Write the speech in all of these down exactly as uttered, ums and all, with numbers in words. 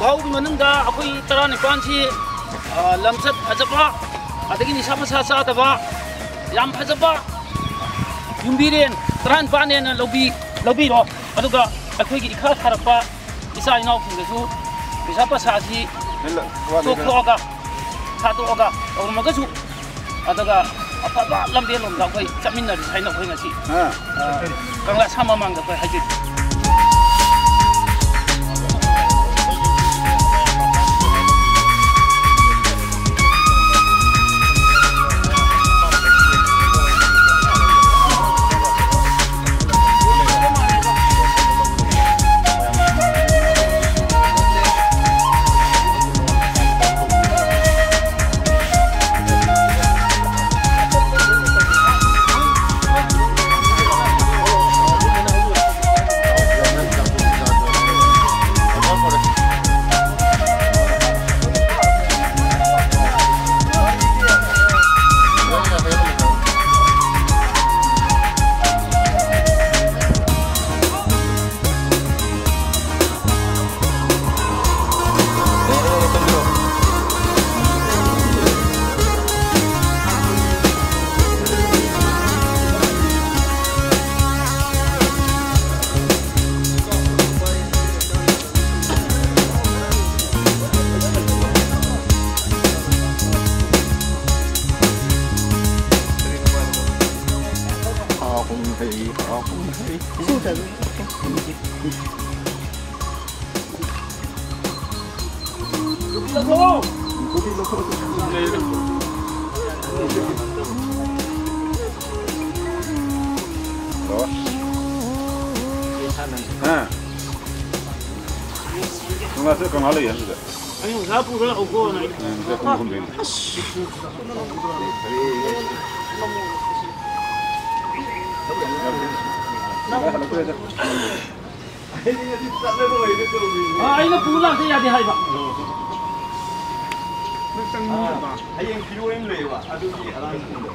ꯍꯧꯒꯤ ꯃꯅꯨꯡꯗ ꯑꯩꯈꯣꯏ ꯇꯔꯥꯅꯤꯄꯥꯟꯁꯤ, ꯑ, ꯂꯝꯆꯠ ꯐꯖꯕ, ꯑꯗꯒꯤ ꯅꯤꯁꯥ ꯄꯁꯥ ꯆꯥꯗꯕ, ꯌꯥꯝ ꯐꯖꯕ ꯌꯨꯝꯕꯤꯔꯦꯟ ꯇꯔꯥꯅꯤꯄꯥꯟꯅꯦꯅ ꯂꯧꯕꯤ-, ꯂꯧꯕꯤꯔꯣ꯫ ꯑꯗꯨꯒ ꯑꯩꯈꯣꯏꯒꯤ ꯏꯈꯥ ꯊꯥꯔꯛꯄ ꯏꯆꯥ ꯏꯅꯥꯎꯁꯤꯡꯗꯁꯨ ꯅꯤꯁꯥ ꯄꯁꯥꯁꯤ ꯇꯣꯛꯊꯣꯛꯑꯒ, ꯊꯥꯗꯣꯛꯑꯒ ꯇꯧꯔꯝꯃꯒꯁꯨ, ꯑꯗꯨꯒ ꯑꯐꯕ ꯂꯝꯕꯦꯜ ꯂꯣꯝꯗ ꯑꯩꯈꯣꯏ ꯆꯠꯃꯤꯟꯅꯔꯤ ꯍꯥꯏꯅ ꯑꯩꯈꯣꯏ ꯉꯁꯤ, ꯑꯥ꯫ ꯑ, ꯀꯪꯂꯥ ꯁꯥ ꯃꯃꯥꯡꯗ ꯑꯩꯈꯣꯏ ꯍꯥꯏꯖꯔꯤ꯫ ꯍꯥ? ꯀꯪꯂꯥꯁꯤꯗ ꯀꯪꯂꯥ ꯂꯩꯌꯦ ꯑꯗꯨꯗ꯫ ꯑꯩ ꯉꯁꯥꯏ ꯄꯨꯔꯒ ꯂꯥꯛꯎꯀꯣꯅ ꯑꯩ꯫ ꯎꯝ, ꯉꯁꯥꯏ ꯄꯨꯡ ꯑꯍꯨꯝꯗꯩꯅꯦ꯫ ꯑ, ꯑꯩꯅ ꯄꯨ ꯂꯥꯛꯇ ꯌꯥꯗꯦ ꯍꯥꯏꯕ꯫ ꯍꯌꯦꯡ ꯄꯤꯔꯨ ꯑꯣꯏꯅ ꯂꯩꯌꯦꯕ, ꯑꯗꯨꯒꯤ ꯑꯉꯥꯡꯁꯤꯡꯗꯣ꯫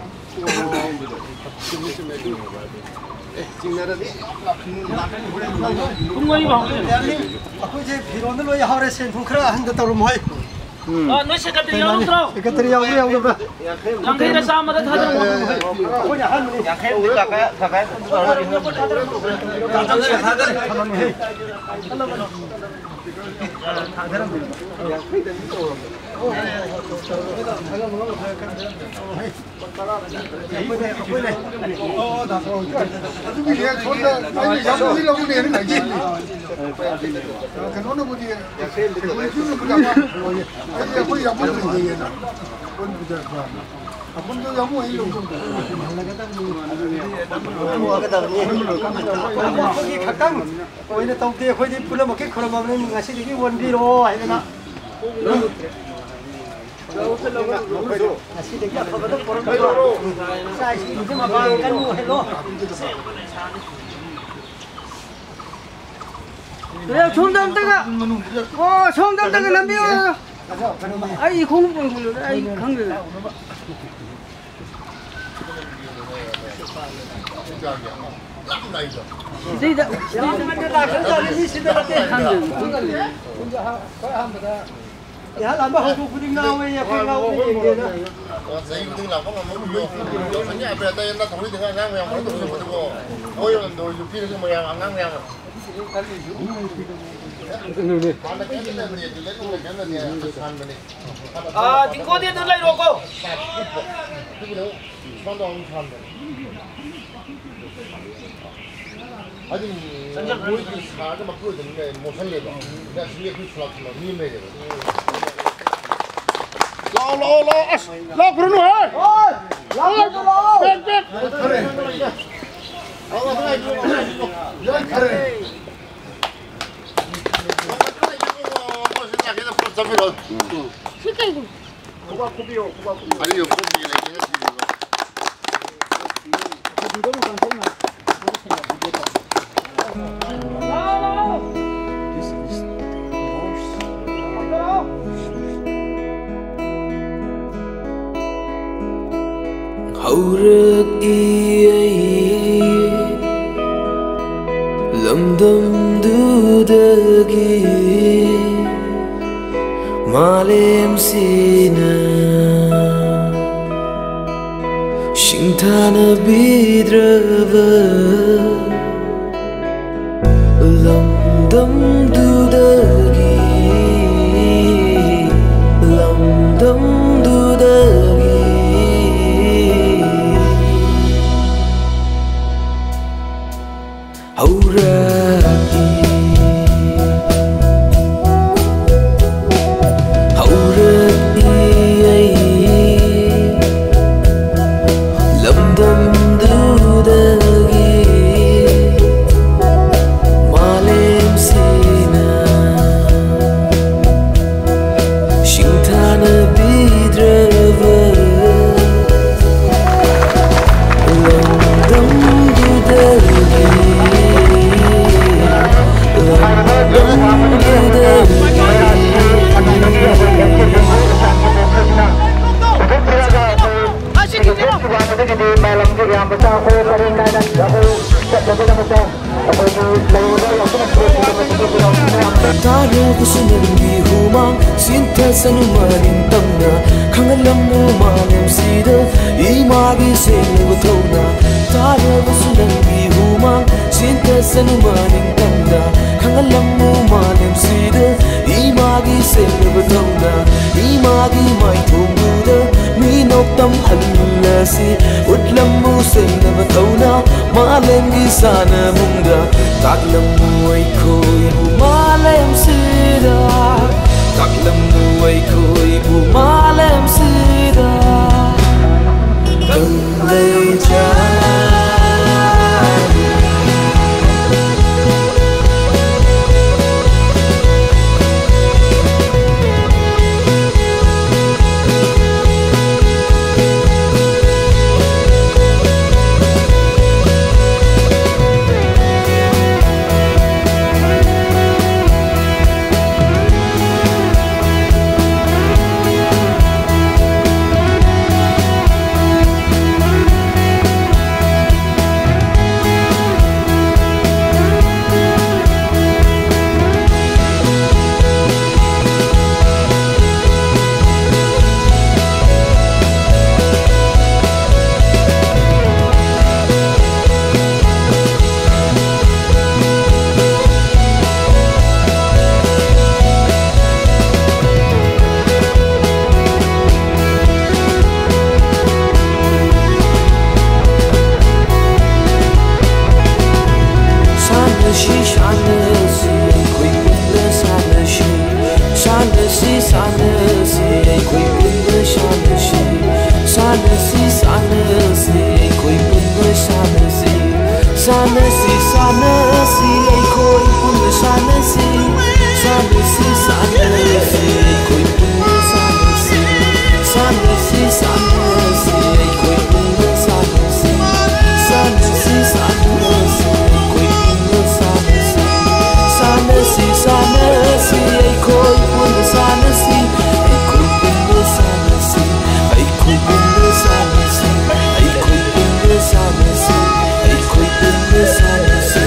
ꯄꯨꯡ ꯃꯔꯤ ꯐꯥꯎꯕ꯫ ꯑꯩꯈꯣꯏꯁꯦ ꯐꯤꯔꯣꯟꯗ ꯂꯣꯏ ꯌꯥꯎꯔꯦ, ꯁꯦꯟ ꯊꯨꯝ ꯈꯔ ꯑꯍꯟꯗ ꯇꯧꯔꯝꯃꯣꯏ꯫ ꯑ, ꯅꯣꯏ ꯁꯦꯀ꯭ꯔꯦꯇꯔꯤ ꯌꯥꯎꯔꯝꯗ꯭ꯔꯣ? ꯁꯦꯀ꯭ꯔꯦꯇꯔꯤ ꯌꯥꯎꯕ꯭ꯔꯥ ꯌꯥꯎꯗꯕ꯭ꯔꯥ? ꯌꯥꯡꯈꯩꯔ ꯆꯥꯝꯃꯔ ꯊꯥꯗꯔꯝꯃꯣ꯫ ꯑꯩꯈꯣꯏꯅ ꯑꯍꯟꯕꯅꯤ꯫ ꯌꯥꯡꯈꯩ ꯑꯃꯗꯤ ꯀꯥꯀꯥ ꯊꯥꯗꯔꯝꯃꯣ꯫ ꯑꯗꯨꯒꯤ ꯍꯦꯛ ꯁꯣꯝꯗ ꯑꯩꯅ ꯌꯥꯝꯕꯨꯗꯤ ꯂꯧꯕꯅꯦꯅ ꯉꯥꯏꯖꯩꯅꯦ꯫ ꯀꯩꯅꯣꯅꯕꯨꯗꯤ, ꯑꯩꯈꯣꯏ ꯌꯥꯝꯕꯨꯗꯤ ꯂꯩꯌꯦꯅ꯫ ꯑꯩꯈꯣꯏꯁꯨ ꯌꯥꯝꯕꯨ ꯍꯦꯛ ꯂꯧꯕ꯫ ꯑꯩꯈꯣꯏꯒꯤ ꯈꯛꯇꯪ ꯑꯣꯏꯅ ꯇꯧꯗꯦ, ꯑꯩꯈꯣꯏꯗꯤ ꯄꯨꯝꯅꯃꯛꯀꯤ ꯈꯨꯔꯨꯝꯃꯕꯅꯤ, ꯉꯁꯤꯗꯒꯤ ꯑꯣꯟꯕꯤꯔꯛꯑꯣ ꯍꯥꯏꯗꯅ꯫ ꯉꯁꯤꯗꯒꯤ ꯑꯐꯕꯗ ꯄꯣꯔꯛꯅꯕ ꯏꯆꯥ ꯏꯁꯨꯁꯤꯡꯁꯦ ꯃꯄꯥꯡꯒꯜ ꯀꯟꯅ ꯑꯣꯏꯍꯜꯂꯣ꯫ ꯑꯦ, ꯁꯣꯝꯗ ꯑꯝꯇꯒ, ꯑꯣ, ꯁꯣꯝꯗ ꯑꯝꯇꯒ ꯅꯝꯕꯤꯌꯨ꯫ ꯑꯩ ꯈꯣꯡꯎꯞ ꯑꯣꯟꯈꯠꯂꯨꯔꯦ, ꯑꯩ ꯈꯪꯗꯦ꯫ ꯁꯤꯗꯩꯗ, ꯁꯤꯗꯩꯗ꯫ ꯈꯪꯗꯦ꯫ ꯏꯍꯥꯟ ꯍꯥꯟꯕ ꯍꯧꯗꯣꯛꯄꯗꯤ ꯉꯥꯎꯋꯦ, ꯑꯩꯈꯣꯏ ꯉꯥꯎꯕ ꯌꯦꯡꯒꯦꯅ꯫ ꯆꯍꯤ ꯈꯨꯗꯤꯡ ꯂꯥꯛꯄ ꯉꯝꯃꯝꯃꯤꯗꯣ꯫ ꯁꯟꯖꯥ ꯑꯕꯦꯔꯇ ꯌꯦꯟꯗ ꯊꯧꯔꯤꯗꯒ ꯑꯉꯥꯡ ꯃꯌꯥꯝ ꯀꯩꯅꯣ ꯇꯧꯔꯤꯕꯗꯨꯕꯣ꯫ ꯃꯣꯏ ꯌꯣꯟꯗꯣ ꯅꯨꯄꯤꯗꯁꯨ ꯃꯌꯥꯝ ꯑꯉꯥꯡ ꯃꯌꯥꯝ꯫ ꯍꯥꯟꯅ ꯀꯩꯝꯇ ꯂꯩꯕꯅꯦ, ꯑꯗꯨꯗ ꯅꯣꯡꯃ ꯀꯩꯝꯇꯅꯦ ꯁꯥꯟꯕꯅꯦ꯫ ꯑꯥ, ꯗꯤꯡꯀꯣꯗꯤ ꯑꯗꯨ ꯂꯩꯔꯣꯀꯣ꯫ ꯁꯣꯝꯗ ꯑꯃꯨꯛ ꯁꯥꯟꯕꯅꯦ꯫ ꯑꯗꯨ ꯃꯣꯏꯒꯤ ꯁꯥꯔꯒ ꯃꯄꯨ ꯑꯣꯏꯗꯕꯅꯤꯅ ꯃꯣꯠꯁꯜꯂꯦꯕ꯫ ꯑꯗ ꯑꯁꯤꯒꯤ ꯑꯩꯈꯣꯏ ꯁꯣꯔꯥꯠ ꯊꯝꯕ ꯃꯤ ꯑꯃ ꯂꯩꯔꯦꯕ꯫ ꯂꯥꯛꯑꯣ, ꯂꯥꯛꯑꯣ, ꯂꯥꯛꯑꯣ꯫ ꯑꯁ, ꯂꯥꯛꯈ꯭ꯔꯅꯨ ꯍꯦ꯫ ꯍꯣꯏ, ꯂꯥꯛꯈ꯭ꯔꯅꯨ, ꯂꯥꯛꯑꯣ꯫ Back, back. ꯌꯥꯏꯐꯔꯦ꯫ ꯁꯤ ꯀꯩꯅꯣ? ꯑꯔꯤꯕ ꯄꯣꯠꯁꯤꯡꯁꯦ ꯂꯩꯇꯦꯅ ꯊꯤꯔꯤꯕ꯫ ꯍꯧꯔꯛꯏ ꯑꯩ ꯂꯝꯗꯝꯗꯨꯗꯒꯤ ꯃꯥꯂꯦꯝꯁꯤꯅ ꯁꯤꯡꯊꯥꯅꯕꯤꯗ꯭ꯔꯕ ꯂꯝꯗꯝꯗꯨꯗꯒꯤ, ꯂꯝꯗꯝꯗꯨꯗꯒꯤ ꯍꯧꯔꯛꯏ, ꯍꯧꯔꯛꯏ ꯑꯩ ꯂꯝꯗꯝꯗꯨꯗꯒꯤ꯫ ꯃꯥꯂꯦꯝꯁꯤꯅ ꯁꯤꯡꯊꯥꯅꯕꯤꯗ꯭ꯔꯕ ꯂꯝꯗꯝꯗꯨꯗꯒꯤ, ꯂꯝꯗꯝꯗꯨꯗꯒꯤ꯫ ꯇꯥꯔꯕꯁꯨ ꯅꯪꯒꯤ ꯍꯨꯃꯥꯡ ꯆꯦꯟꯊꯁꯅꯨ ꯃꯅꯤꯡ ꯇꯝꯅ, ꯈꯪꯍꯜꯂꯝꯃꯨ ꯃꯥꯂꯦꯝꯁꯤꯗ ꯏꯃꯥꯒꯤ ꯁꯦꯡꯂꯕ ꯊꯧꯅꯥ꯫ ꯇꯥꯔꯕꯁꯨ ꯅꯪꯒꯤ ꯍꯨꯃꯥꯡ ꯆꯦꯟꯊꯁꯅꯨ ꯃꯅꯤꯡ ꯇꯝꯅ, ꯈꯪꯍꯜꯂꯝꯃꯨ ꯃꯥꯂꯦꯝꯁꯤꯗ ꯏꯃꯥꯒꯤ ꯁꯦꯡꯂꯕ ꯊꯧꯅꯥ꯫ ꯏꯃꯥꯒꯤ ꯃꯥꯏꯊꯣꯡꯗꯨꯗ ꯃꯤꯅꯣꯛ ꯇꯝꯍꯜꯂꯁꯤ, ꯎꯠꯂꯝꯃꯨ ꯁꯦꯡꯂꯕ ꯊꯧꯅꯥ ꯃꯥꯂꯦꯝꯒꯤ ꯁꯥꯟꯅꯕꯨꯡꯗ꯫ ꯇꯥꯛꯂꯝꯃꯨ ꯑꯩꯈꯣꯏꯕꯨ ꯃꯥꯂꯦꯝꯁꯤꯗ, ꯇꯥꯛꯂꯝꯃꯨ ꯑꯩꯈꯣꯏꯕꯨ ꯃꯥꯂꯦꯝꯁꯤꯗ꯫ ꯀꯪꯂꯩꯖꯥ꯫ ꯁꯤ ꯁꯥꯟꯅꯁꯤ ꯑꯩꯈꯣꯏ ꯄꯨꯟꯅ ꯁꯥꯟꯅꯁꯤ꯫ ꯁꯥꯟꯅꯁꯤ, ꯁꯥꯟꯅꯁꯤ ꯑꯩꯈꯣꯏ ꯄꯨꯟꯅ ꯁꯥꯟꯅꯁꯤ꯫ ꯁꯥꯟꯅꯁꯤ, ꯁꯥꯟꯅꯁꯤ ꯑꯩꯈꯣꯏ ꯄꯨꯟꯅ ꯁꯥꯟꯅꯁꯤ꯫ ꯁꯥꯟꯅꯁꯤ, ꯁꯥꯟꯅꯁꯤ ꯑꯩꯈꯣꯏ ꯄꯨꯟꯅ ꯁꯥꯟꯅꯁꯤ꯫ ꯁꯥꯟꯅꯁꯤ, ꯁꯥꯟꯅꯁꯤ ꯑꯩꯈꯣꯏ ꯄꯨꯟꯅ ꯁꯥꯟꯅꯁꯤ꯫ ꯁꯥꯟꯅꯁꯤ, ꯁꯥꯟꯅꯁꯤ ꯑꯩꯈꯣꯏ ꯄꯨꯟꯅ ꯁꯥꯟꯅꯁꯤ꯫ ꯁꯥꯟꯅꯁꯤ, ꯁꯥꯟꯅꯁꯤ ꯑꯩꯈꯣꯏ ꯄꯨꯟꯅ ꯁꯥꯟꯅꯁꯤ꯫ ꯁꯥꯟꯅꯁꯤ, ꯁꯥꯟꯅꯁꯤ ꯑꯩꯈꯣꯏ ꯄꯨꯟꯅ ꯁꯥꯟꯅꯁꯤ꯫ ꯑꯩꯈꯣꯏ ꯄꯨꯟꯅ ꯁꯥꯟꯅꯁꯤ꯫ ꯑꯩꯈꯣꯏ ꯄꯨꯟꯅ ꯁꯥꯟꯅꯁꯤ꯫ ꯑꯩꯈꯣꯏ ꯄꯨꯟꯅ ꯁꯥꯟꯅꯁꯤ꯫ ꯑꯩꯈꯣꯏ ꯄꯨꯟꯅ ꯁꯥꯟꯅꯁꯤ꯫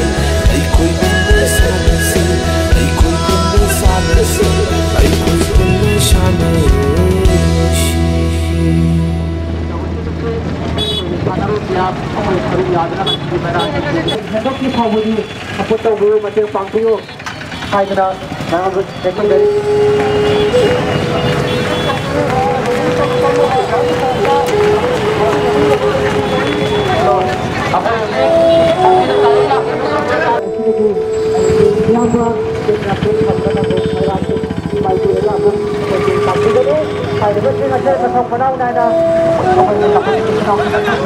ꯑꯩꯈꯣꯏ ꯄꯨꯟꯅ ꯁꯥꯟꯅꯁꯤ꯫ ꯑꯩꯈꯣꯏ ꯄꯨꯟꯅ ꯁꯥꯟꯅꯁꯤ꯫ ꯑꯩꯈꯣꯏ ꯄꯨꯟꯅ ꯁꯥꯟꯅꯁꯤ꯫ ꯍꯟꯗꯛꯀꯤ ꯐꯥꯎꯕꯗꯤ support ꯇꯧꯕꯤꯌꯨ, ꯃꯇꯦꯡ ꯄꯥꯡꯕꯤꯌꯨ ꯍꯥꯏꯗꯅ ꯃꯌꯥꯝꯕꯨ ꯇꯦꯛꯁꯤꯟꯖꯔꯤ꯫ ꯏꯌꯥꯝꯕ ꯀꯦꯟꯗ꯭ꯔ ꯄꯨꯟ ꯐꯝꯕꯅꯕꯨ ꯃꯩꯔꯥꯁꯨ ꯃꯥꯏꯀꯩ ꯑꯃ ꯑꯗꯨꯝ ꯃꯇꯦꯡ ꯄꯥꯡꯕꯤꯒꯅꯤ꯫ ꯍꯥꯏꯔꯤꯕꯁꯤꯡ ꯑꯁꯦ ꯃꯊꯧ ꯃꯅꯥꯎ ꯅꯥꯏꯅ ꯑꯩꯈꯣꯏꯒꯤ ꯂꯝꯗꯝꯒꯤ ꯏꯆꯤꯟ ꯏꯅꯥꯎꯁꯤꯡ ꯑꯁꯤ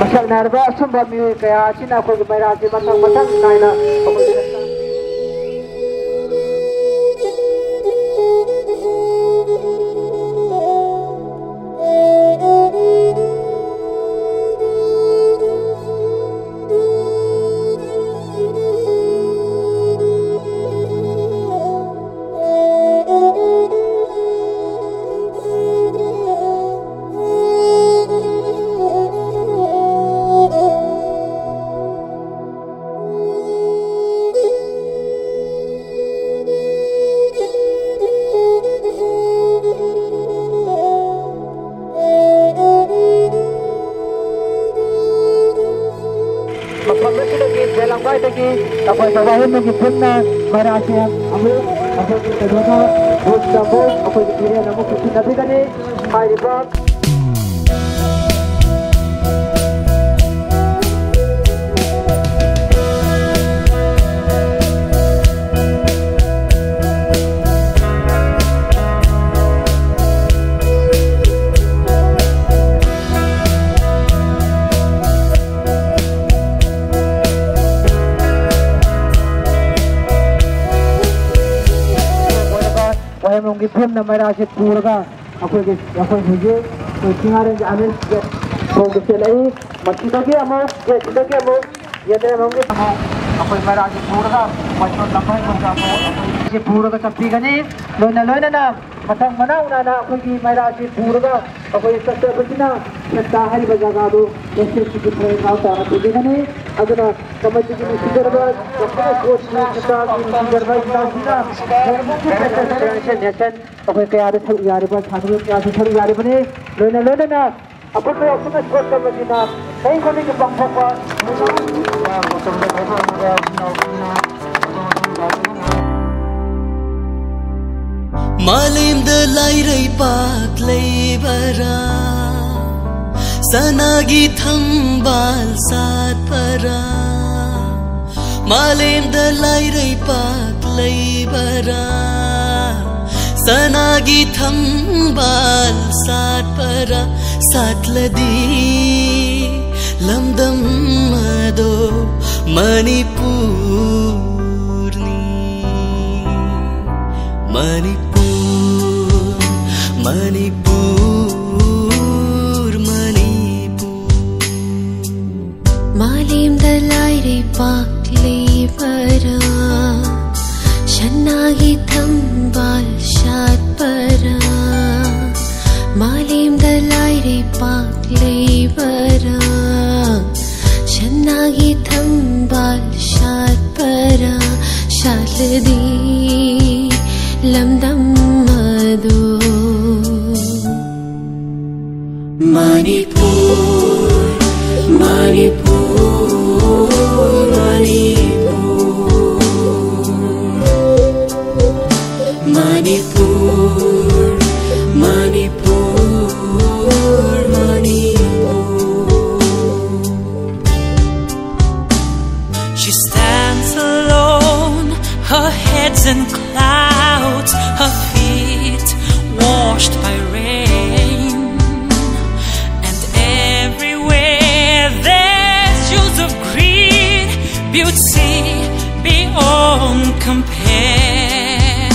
ꯃꯁꯛ ꯅꯥꯏꯔꯕ ꯑꯁꯨꯝꯕ ꯃꯤꯑꯣꯏ ꯀꯌꯥ ꯑꯁꯤꯅ ꯑꯩꯈꯣꯏꯒꯤ ꯃꯩꯔꯥꯁꯤ ꯃꯊꯪ ꯃꯊꯪ ꯅꯥꯏꯅ ꯑꯩꯈꯣꯏꯒꯤ ꯑꯩꯈꯣꯏ ꯋꯥꯍꯦꯡꯕꯝꯒꯤ ꯄꯨꯟꯅ ꯃꯩꯔꯥꯁꯦ ꯑꯃꯨꯛ ꯑꯩꯈꯣꯏꯒꯤ ꯀꯩꯅꯣꯗ ꯕꯨꯠꯇ ꯑꯃꯨꯛ ꯑꯩꯈꯣꯏꯒꯤ ꯐꯤꯔꯦꯟ ꯑꯃꯨꯛ ꯄꯨꯁꯤꯟꯅꯕꯤꯒꯅꯤ꯫ ꯍꯥꯏꯔꯤꯕ ꯋꯥꯍꯦꯡꯕꯝꯒꯤ ꯄꯨꯟꯅ ꯃꯩꯔꯥꯁꯦ ꯄꯨꯔꯒ ꯑꯩꯈꯣꯏꯒꯤ, ꯑꯩꯈꯣꯏ ꯍꯧꯖꯤꯛ ꯑꯩꯈꯣꯏ ꯆꯤꯡꯉꯥꯔꯦꯟꯒꯤ ꯑꯥꯔꯃꯤꯁ ꯒꯦꯠ ꯁꯣꯝꯗ ꯆꯦꯜꯂꯛꯏ꯫ ꯃꯁꯤꯗꯒꯤ ꯑꯃꯨꯛ, ꯒꯦꯠꯁꯤꯗꯒꯤ ꯑꯃꯨꯛ ꯌꯦꯟꯗ꯭ꯔꯦꯝꯕꯝꯒꯤ ꯑꯃꯨꯛ ꯑꯩꯈꯣꯏ ꯃꯩꯔꯥꯁꯦ ꯄꯨꯔꯒ ꯃꯥꯏꯁꯣꯟ ꯂꯝꯐꯦꯜ ꯈꯨꯟꯗ ꯑꯃꯨꯛ ꯑꯩꯈꯣꯏ ꯁꯤ ꯄꯨꯔꯒ ꯆꯠꯄꯤꯒꯅꯤ꯫ ꯂꯣꯏꯅ ꯂꯣꯏꯅꯅ ꯃꯊꯪ ꯃꯅꯥꯎ ꯅꯥꯏꯅ ꯑꯩꯈꯣꯏꯒꯤ ꯃꯩꯔꯥꯁꯤ ꯄꯨꯔꯒ ꯑꯩꯈꯣꯏ ꯆꯠꯆꯕꯁꯤꯅ ꯁꯦꯟꯇꯥ ꯍꯥꯏꯔꯤꯕ ꯖꯒꯥꯗꯨ ꯂꯩꯁꯦꯜꯁꯤꯒꯤ ꯊꯣꯏ ꯉꯥꯎ ꯇꯥꯅ ꯄꯨꯕꯤꯒꯅꯤ꯫ ꯑꯗꯨꯅ ꯀꯃꯤꯇꯤꯒꯤ ꯅꯨꯡꯁꯤꯖꯔꯕ ꯀꯛꯆꯤꯡ ꯀꯣꯠꯀꯤ ꯁꯦꯟꯇꯥꯒꯤ ꯅꯨꯡꯁꯤꯖꯔꯕ ꯏꯇꯥꯎꯁꯤꯡꯅ ꯅꯦꯁꯟ ꯑꯩꯈꯣꯏ ꯀꯌꯥꯗ ꯁꯔꯨꯛ ꯌꯥꯔꯤꯕ ꯁꯥꯟꯅꯔꯣꯏ ꯀꯌꯥꯁꯨ ꯁꯔꯨꯛ ꯌꯥꯔꯤꯕꯅꯤ꯫ ꯂꯣꯏꯅ ꯂꯣꯏꯅꯅ ꯑꯄꯨꯟꯕ ꯌꯥꯎꯁꯪ ꯏꯁꯄꯣꯔꯠ ꯀꯃꯤꯇꯤꯅ ꯆꯍꯤ ꯈꯨꯗꯤꯡꯒꯤ ꯄꯥꯡꯊꯣꯛꯄ ꯃꯥꯂꯦꯝꯗ ꯂꯥꯏꯔꯩꯄꯥꯛ ꯂꯩꯕꯔꯥ? ꯁꯅꯥꯒꯤ ꯊꯝꯕꯥꯜ ꯁꯥꯠꯄꯔꯥ? ꯃꯥꯂꯦꯝꯗ ꯂꯥꯏꯔꯩꯄꯥꯛ ꯂꯩꯕꯔꯥ? ꯁꯅꯥꯒꯤ ꯊꯝꯕꯥꯜ ꯁꯥꯠꯄꯔꯥ? ꯁꯥꯠꯂꯗꯤ ꯂꯝꯗꯝ ꯑꯗꯣ ꯃꯅꯤꯄꯨꯔꯅꯤ꯫ ꯃꯅꯤꯄꯨꯔ, ꯃꯅꯤꯄꯨꯔ, ꯃꯅꯤꯄꯨꯔ꯫ ꯃꯥꯂꯦꯝꯗ ꯂꯥꯏꯔꯩꯄꯥꯛ ꯂꯩꯕꯔꯥ? ꯁꯅꯥꯒꯤ ꯊꯝꯕꯥꯜ ꯁꯥꯠꯄꯔꯥ? ꯃꯥꯂꯦꯝꯗ ꯂꯥꯏꯔꯩꯄꯥꯛ ꯂꯩꯕꯔꯥ? ꯁꯅꯥꯒꯤ ꯊꯝꯕꯥꯜ ꯁꯥꯠꯄꯔꯥ? ꯁꯥꯠꯂꯗꯤ ꯂꯝꯗꯝ ꯑꯗꯣ Manipur, Manipur, Manipur. stands alone, her head's in clouds, her feet washed by rain. And everywhere there's hues of green, beauty beyond compare.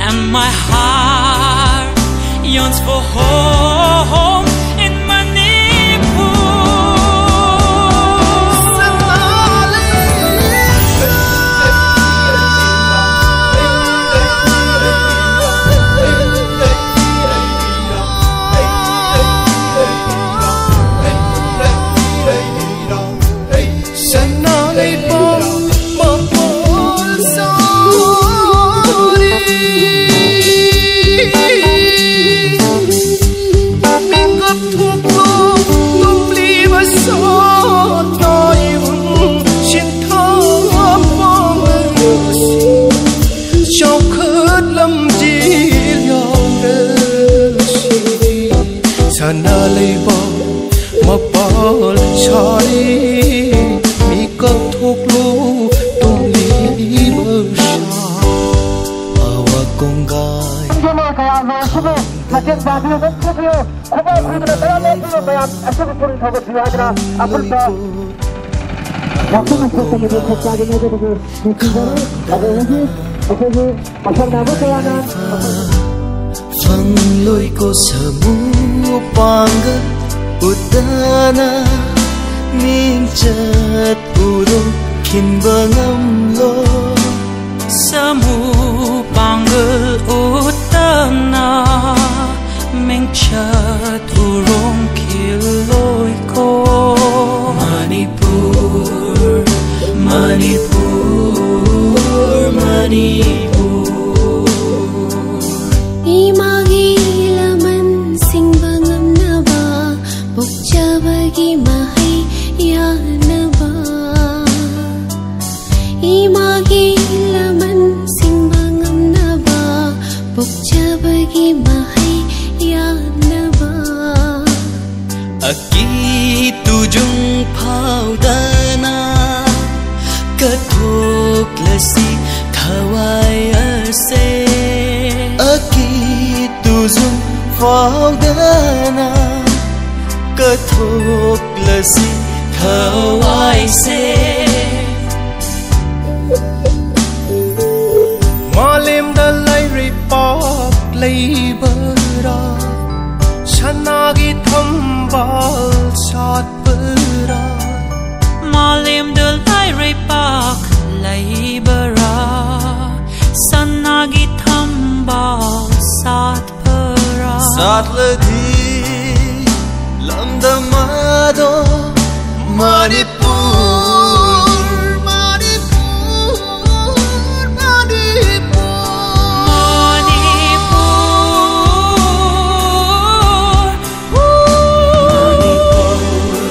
And my heart yearns for home in Manipur. Sana leibong mapol sari. Pingkap thuk lo tum li ba sot noi un shin thang pom si. Chau khat lam ji liang si. Sana leibong mapol sari, mi kap thuk lo tum li ba sha. Awa kong gai. ꯃꯇꯦꯡ ꯄꯥꯡꯕꯤꯌꯨ, ꯑꯗꯨꯝ ꯐꯨꯕꯤꯌꯨ꯫ ꯈꯨꯕꯥꯛ ꯈꯨꯗꯅ ꯇꯔꯥ ꯂꯦꯞꯄꯤꯌꯨ ꯃꯌꯥꯝ꯫ ꯑꯁꯤꯕꯨ ꯄꯨꯛꯅꯤꯡ ꯊꯧꯒꯠꯄꯤꯌꯨ ꯍꯥꯏꯗꯅ ꯑꯄꯨꯟꯕ ꯋꯥꯐꯝ ꯑꯁꯤꯒꯤ ꯊꯧꯀꯥꯒꯤ ꯃꯥꯏꯀꯩꯗꯒꯤ ꯅꯨꯡꯁꯤꯖꯔꯤ꯫ ꯑꯗꯨꯗꯒꯤ ꯑꯩꯈꯣꯏꯒꯤ ꯃꯁꯛ ꯅꯥꯏꯕ ꯀꯌꯥꯅ ꯐꯪꯂꯣꯏꯀꯣ ꯁꯥꯃꯨ ꯄꯥꯡꯒꯜ ꯎꯠꯇꯅ ꯃꯤꯡꯆꯠ ꯎꯔꯣ ꯈꯤꯟꯕ ꯉꯝꯂꯣ꯫ ꯁꯥꯃꯨ ꯄꯥꯡꯒꯜ ꯎꯠꯇꯅ ꯃꯤꯡꯆꯠ ꯎꯔꯣꯡ ꯈꯤꯜꯂꯣꯏꯀꯣ꯫ ꯃꯅꯤꯄꯨꯔ, ꯃꯅꯤꯄꯨꯔ, ꯃꯅꯤꯄꯨꯔ꯫ ꯏꯃꯥꯒꯤ ꯂꯃꯟ ꯁꯤꯡꯕ ꯉꯝꯅꯕ, ꯄꯣꯛꯆꯕꯒꯤ ꯃꯍꯩ ꯌꯥꯅꯕ꯫ ꯏꯃꯥꯒꯤ ꯂꯃꯟ ꯁꯤꯡꯕ ꯉꯝꯅꯕ, ꯄꯣꯛꯆꯕꯒꯤ ꯃꯍꯩ ꯌꯥꯅꯕ꯫ ꯑꯀꯤ ꯇꯨꯖꯨꯡ ꯐꯥꯎꯗꯅ ꯀꯠ ꯊꯣꯛꯂꯁꯤ ꯊꯋꯥꯏ ꯑꯁꯦ꯫ ꯑꯀꯤ ꯇꯨꯖꯨꯡ ꯐꯥꯎꯗꯅ ꯀꯠꯊꯣꯛꯂꯁꯤ ꯊꯋꯥꯏꯁꯦ꯫ ꯃꯥꯂꯦꯝꯗ ꯂꯩꯔꯩꯄꯥꯛ ꯂꯩꯕꯔꯥ? ꯁꯅꯥꯒꯤ ꯊꯝꯕꯥꯜ ꯁꯥꯠꯄꯔꯥ? ꯃꯥꯂꯦꯝꯗ ꯂꯩꯔꯩꯄꯥꯛ ꯂꯩꯕꯔꯥ? ꯁꯅꯥꯒꯤ ꯊꯝꯕꯥꯜ ꯁꯥꯠꯄꯔꯥ? ꯁꯥꯠꯂꯗꯤ ꯂꯝꯗꯝ ꯑꯗꯣ ꯃꯅꯤꯄꯨꯔ, ꯃꯅꯤꯄꯨꯔ, ꯃꯅꯤꯄꯨꯔ꯫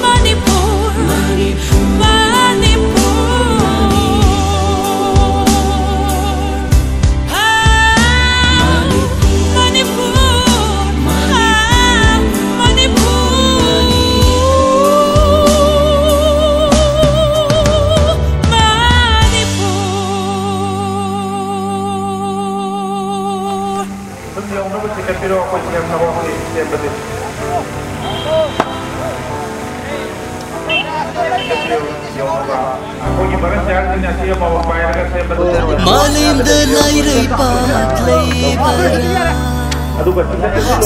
ꯃꯅꯤꯄꯨꯔ, ꯃꯅꯤꯄꯨꯔ, ꯃꯅꯤꯄꯨꯔ, ꯃꯅꯤꯄꯨꯔ꯫ ꯑꯗꯨꯝ ꯌꯧꯅꯕ ꯇꯤꯀꯦꯠ ꯄꯤꯔꯣ, ꯑꯩꯈꯣꯏ ꯁꯤ ꯑꯦꯝ ꯊꯕꯛꯀꯤ ꯁꯦꯝꯕꯗꯤ꯫ ꯑꯩꯈꯣꯏꯒꯤ ꯚꯥꯔꯠ ꯆꯌꯥꯔꯁꯤꯡ ꯑꯁꯤ ꯑꯃꯃꯝ ꯄꯥꯏꯔꯒ ꯁꯦꯝꯕꯗꯤ ꯌꯥꯔꯣꯏ꯫ ꯃꯥꯂꯦꯝꯗ ꯂꯩꯔꯩꯄꯥꯛ ꯂꯩꯕꯔꯥ? ꯑꯗꯨꯒ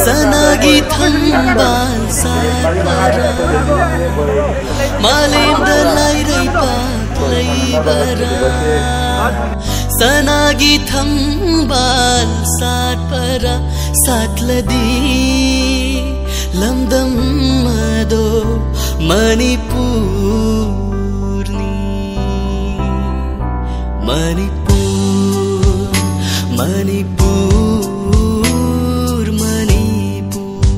ꯁꯅꯥꯒꯤ ꯊꯝꯕꯥꯜ ꯁꯥꯠꯄꯔꯥ? ꯃꯥꯂꯦꯝꯗ ꯂꯩꯔꯩꯄꯥꯛ ꯂꯩꯕꯔꯥ? ꯁꯅꯥꯒꯤ ꯊꯝꯕꯥꯜ ꯁꯥꯠꯄꯔꯥ? ꯁꯥꯠꯂꯗꯤ ꯂꯝꯗꯝ ꯑꯗꯣ ꯃꯅꯤꯄꯨꯔꯅꯤ꯫ ꯃꯅꯤꯄꯨꯔ, ꯃꯅꯤꯄꯨꯔ, ꯃꯅꯤꯄꯨꯔ꯫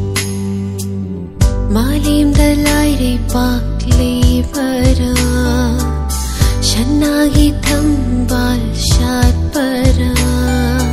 ꯃꯥꯂꯦꯝꯗ ꯂꯩꯔꯩꯄꯥꯛ ꯂꯩꯕꯔꯥ? ꯁꯅꯥꯒꯤ